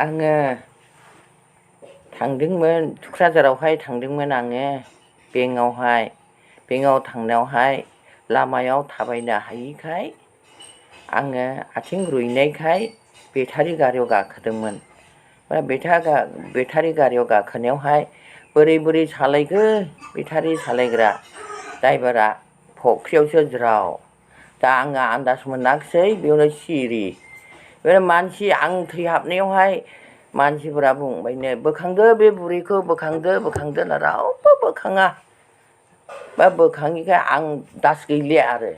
आङो थांदोंमोन थुक्राझारावहाय थांदोंमोन आङो बेंकआव थांनायावहाय लामायाव थाबायनो हायिखाय आङो आथिं रुइनायखाय बेटारि गारियाव गाखोदोंमोन। बेटारि गारियाव गाखोनायावहाय बोरै सालायखो बेटारि सालायग्रा ड्राइभारा फख्रियावसो ज्राव। दा आङो आन्दाज मोनाखिसै बेयावनो सिरि। बे मानसि आं थैहाबनायावहाय मानसिफोरा बुंबायनो बोखांदो बे बुरैखौ बोखांदो होनना रावबो बोखाङा। बा बोखाङिखाय आं दास गैलिया आरो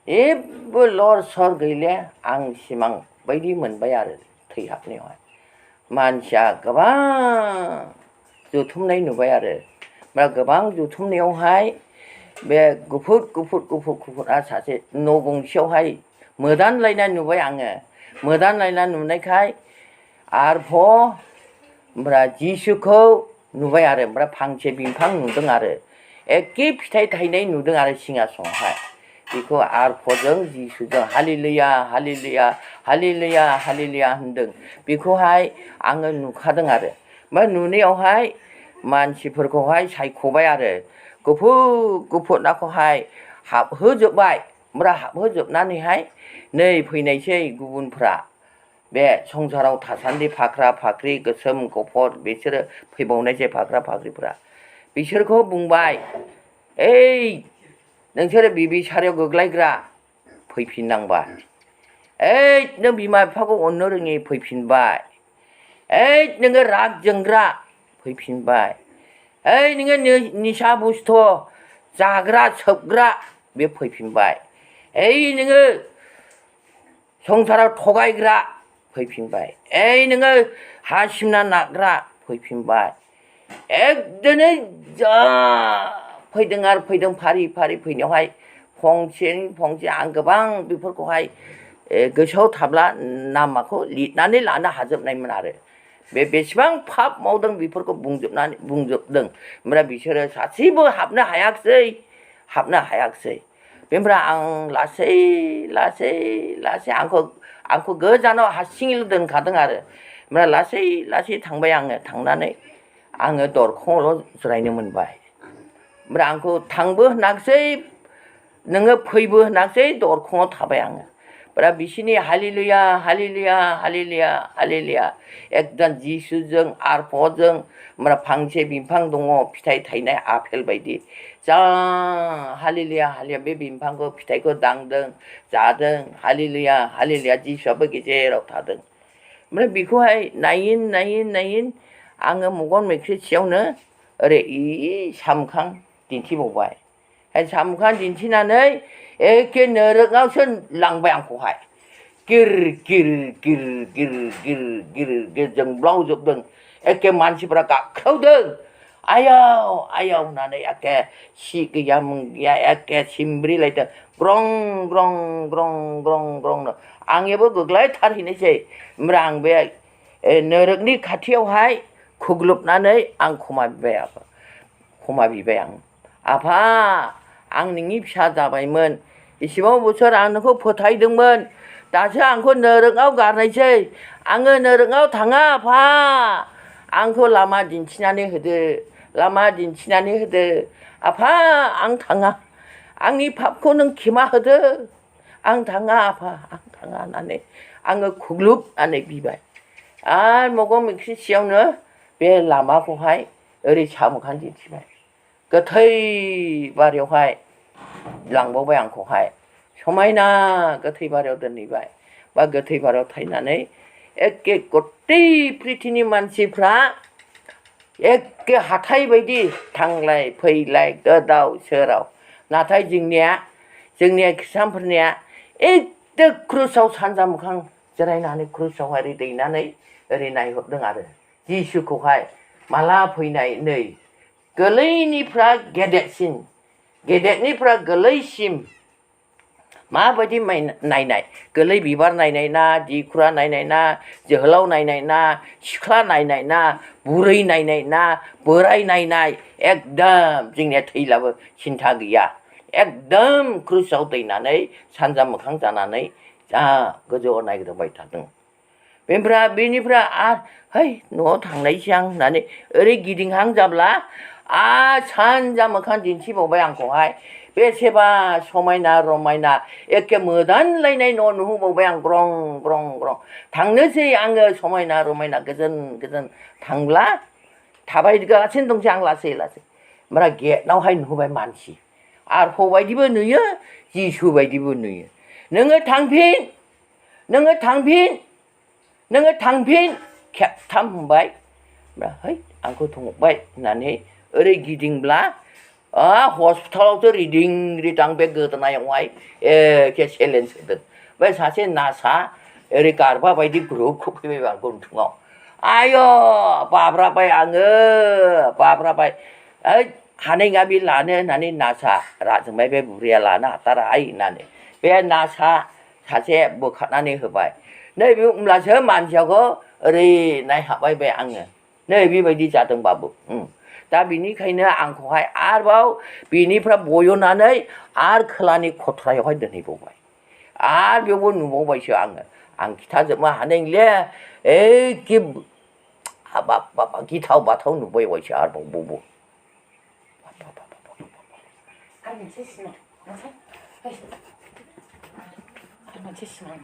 जेबो लर सर गैले। आं सिमां बायदि मोनबाय आरो थैहाबनायावहाय मानसिया गोबां जुथुमनाय नुबाय आरो गोबां जुथुमनायावहाय बे गुफुर सासे न' गंसेयावहाय मोदानलायनाय नुबाय आङो। मोदानलायना नुनायखाय आरफ' ओमफ्राय जिसुखौ नुबाय आरो ओमफ्राय फांसे बिफां नुदों आरो एखे फिथाइ थायनाय नुदों आरो सिंहासनावहाय। बेखौ आरफ'जों जिसुजों हालेलुया हालेलुया हालेलुया हालेलुया होनदों। बेखौहाय आङो नुखादों आरो ओमफ्राय नुनायावहाय मानसिफोरखौहाय सायख'बाय आरो गुफुर नाखौहाय हाबहोजोब्बाय। ओमफ्राय हाबहोजोबनानैहाय नै फैनायसै गुबुनफ्रा बे संसाराव थासान्दि फाख्रा फाख्रि गोसोम गुफुर बिसोरो फैबावनायसै फाख्रा फाख्रिफ्रा। बिसोरखौ बुंबाय ओइ नोंसोरो बिबिसारायाव गोग्लैग्रा फैफिननांबाय। ओइ नों बिमा बिफाखौ अननो रोङि फैफिनबाय। ओइ नोङो राग जोंग्रा फैफिनबाय। ओइ नोङो निसा बुस्थु जाग्रा सोबग्रा बे फैफिनबाय। ओइ नोङो संसाराव थगायग्रा फैफिनबाय। ओइ नोङो हा सिमना नाग्रा फैफिनबाय। एकदमै जा फैदों आरो फैदों फारि फैनायावहाय फंसे आं गोबां बेफोरखौहाय गोसोआव थाब्ला नामाखौ लिरनानै लानो हाजोबनायमोन आरो बे बेसेबां पाप मावदों बेफोरखौ बुंजोबदों। ओमफ्राय बिसोरो सासेबो हाबनो हायाखिसै। बेनिफ्राय आं लासै आंखौ गोजानाव हारसिङैल' दोनखादों आरो ओमफ्राय लासै थांबाय आङो। थांनानै आङो दरखंआवल' जिरायनो मोनबाय। ओमफ्राय आंखौ थांबो होनाखिसै नोङो फैबो होनाखिसै दरखंआव थाबाय आङो। ओमफ्राय बिसोरनि हालेलुया हालेलुया हालेलुया हालेलुया एकदम जिसुजों आरफ'जों ओमफ्राय फांसे बिफां दङ फिथाइ थायनाय आफेल बायदि जा हालेलुया हालेलुया बे बिफांखौ फिथाइखौ दांदों जादों हालेलुया हालेलुया जिसुआबो गेजेराव थादों। ओमफ्राय बेखौहाय नायै आङो मेगन मेख्रिसेयावनो ओरै सामोखां दिन्थिबावबाय। सामोखां दिन्थिनानै एखे नोरोगावसो लांबाय आंखौहाय गिर जोंब्लावजोबदों। एखे मानसिफ्रा गाबख्रावदों आयाव होननानै एखे सि गैया मुं गैया एखे सिमब्रिलायदों ग्रं आंनियाबो गोग्लैथारहैनोसै। ओमफ्राय आं बे नोरोगनि खाथियावहाय खुग्लुबनानै आं खमा बिबाय आं आफा आं नोंनि फिसा जाबायमोन इसेबां बोसोर आं नोंखौ फोथायदोंमोन दासो आंखौ नोरोगाव गारनायसै आङो नोरोगाव थाङा आफा आंखौ लामा दिन्थिनानै होदो आफा आं थाङा आंनि पापखौ नों क्षमा होदो आं थाङा आफा आं थाङा होननानै आङो खुग्लुबनानै बिबाय। आरो मेगन मेख्रिसेयावनो बे लामाखौहाय ओरै सामोखां दिन्थिबाय। गोथै बारियावहाय लांबावबाय आंखौहाय समायना गोथै बारियाव दोनहैबाय। बा गोथै बारियाव थाहैनानै एखे गथै प्रिथिनि मानसिफ्रा एखे हाथाय बायदि थांलाय फैलाय गोदाव सोराव। नाथाय जोंनिया खृष्टानफोरनिया एखे क्रुसाव सानजा मोखां जिरायनानै क्रुसावहाय ओरै दैनानै ओरै नायहरदों आरो जिसुखौहाय माला फैनाय नै गोरलैनिफ्राय गेदेरनिफ्राय गोरलैसिम माबायदि नायनाय गोरलै बिबार नायनाय ना दिखुरा नायनाय ना जोहोलाव नायनाय ना सिख्ला नायनाय ना बुरै नायनाय ना बोराय नायनाय एकदम जोंनिया थैलाबो सिन्था गैया एकदम क्रुसाव दैनानै सानजा मोखां जानानै जा गोजौआव नायग्रोबाय थादों। बेनिफ्राय है न'आव थांनायसै आं होननानै ओरै गिदिंहां जाब्ला सानजा मोखां दिन्थिबावबाय आंखौहाय बेसेबा समायना रमायना एखे मोदानलायनाय न' नुहोबावबाय आं ग्रं ग्रं ग्रं थांनोसै आङो समायना रमायना गोजोन गोजोन थांब्ला थाबायगासिनो दंसै आं लासै लासै ओमफ्राय गेटआवहाय नुहोबाय मानसि आरो हबायदिबो नुयो जिसु बायदिबो नुयो नोङो थांफिन खेबथाम होनबाय है आंखौ थंबाय होननानै ओरै गिदिंब्ला हस्पिटालावसो रिदिं रिदां बे गोदोनायावहाय एखे चेलेन्ज होदों बे सासे नार्सआ ओरै गारबा बायदि ग्रुबखौ फैबाय आं गन्थङाव आय' बाब्राबाय आङो बाब्राबाय हानाय नङा बे लानो होननानै नार्सआ राजोंबाय बे बुरैया लानो हाथाराहाय होननानै बे नार्सआ सासे बोखारनानै होबाय नैबे होमब्लासो मानसियाखौ ओरै नायहाबबाय बे आङो नै बेबायदि जादों बाबु दा बिनिखायनो आंखौहाय आरोबाव बेनिफ्राय बयननानै आरो खोलानि खथ्रायावहाय दोनहैबावबाय आरो बेयावबो नुबावबायसो आं खिथाजोबनो हानाय नंले एखे हाबाब बाबा गिथाव बाथाव नुबावबायसो आरोबाव मोनसे सिमां